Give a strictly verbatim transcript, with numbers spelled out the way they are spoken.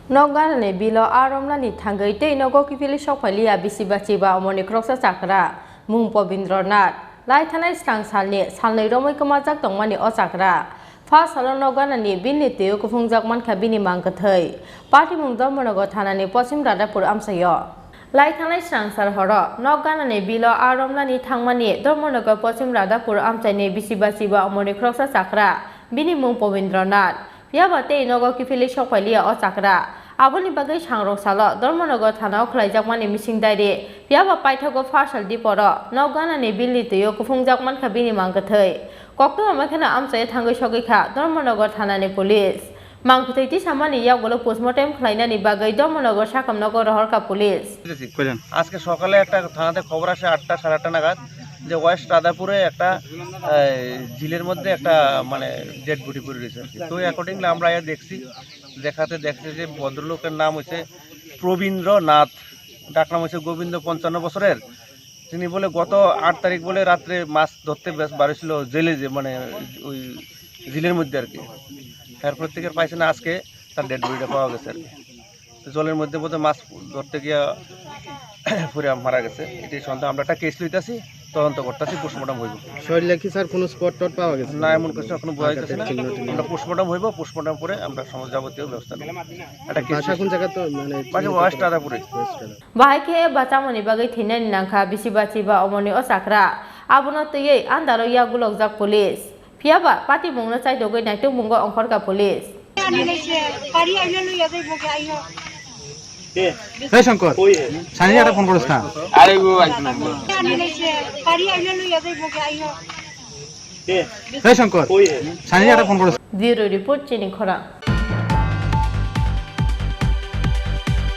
Nok ganani bilo a romnani thangwi tei nogo kiphilwi sokphailiya bisi bachiba omoni khoroksa chakra, mung Pobindro Nath. Lai thanai srang salni salnwi romwi kwmajak tongmani o chakra. Pha salo nok ganani bini twio kuphungjak mankha bini mang kwthwi. Patimung Dharmanagar thanani Pochim Radhapur amchaio. Lai thanai srang sal horo nok ganani bilo a romnani thangmani Dharmanagar Pochim Radhapur amchaini bisi bachiba omoni khoroksa chakra, bini mung Pobindro Nath. Phiya ba tei nogo kiphilwi sokphailiya o chakra. Aboni bagwi sangrok salo Dharmanagar thanao khlaijakmani missing diary. Phiya ba paithago pha sal diporo nok ganani bini twio kuphungjak mankha bini mang kwthwi. Koktwma makheno amchaio thangwi sogwi kha Dharmanagar thanani police. Mang kwthwi tisamani yagulo postmortem khlainani bagwi Dharmanagar sakam nogo rohorkha police. আজকে সকালে একটা থানাতে খবর আসে আটটা, সাড়ে আটটা নাগাদ, যে ওয়েস্ট রাধাপুরে একটা, এই, ঝিলের মধ্যে একটা, মানে, ডেড বডি পড়ে রয়েছে আর কি। তো অ্যাকর্ডিংলি আমরা আয়া দেখছি, দেখাতে দেখছি যে ভদ্রলোকের নাম হচ্ছে প্রবীন্দ্র নাথ, ডাক নাম হচ্ছে গোবিন্দ, পঞ্চান্ন বছরের। তিনি বলে গত আট তারিখ বলে রাত্রে মাছ ধরতে বেশ বার হয়েছিল জেলে, যে, মানে, ওই ঝিলের মধ্যে আর কি। তারপর থেকে পাইছে না, আজকে তার ডেড বডিটা পাওয়া গেছে আর কি। তো জলের মধ্যে বোধহয় মাছ ধরতে গিয়া পুড়ে মারা গেছে। এটি সন্দেহ, আমরা একটা কেস লইতাছি, তদন্ত করতেছি, পোস্টমর্টম হইব। শরীরে কি স্যার কোনো স্পট টট পাওয়া গেছে? না, এমন কিছু এখনো বোঝা যাচ্ছে না। আঘাতের চিহ্ন টিহ্ন? আমরা পোস্টমর্টম হইব, পোস্টমর্টম পরে আমরা সমস্ত যাবতীয় ব্যবস্থা নেব। একটা কেস বাসা কোন জায়গা তো, মানে, বাসা ওয়েস্ট রাধাপুরে। ওয়েস্ট Radhapur. Bahai khe bachamoni bagwi thwinani nangkha bisi bachiba omoni o chakra. Abono twiwi andaro yak gulokjak police. Phiya ba patimungno chaidogwi naitukmungo ongkhorkha police. এই শঙ্কর, সানি একটা ফোন করিস না। আরে গো, একদম। এই শঙ্কর, সানি একটা ফোন করিস। Bureau report, Chini Khorang.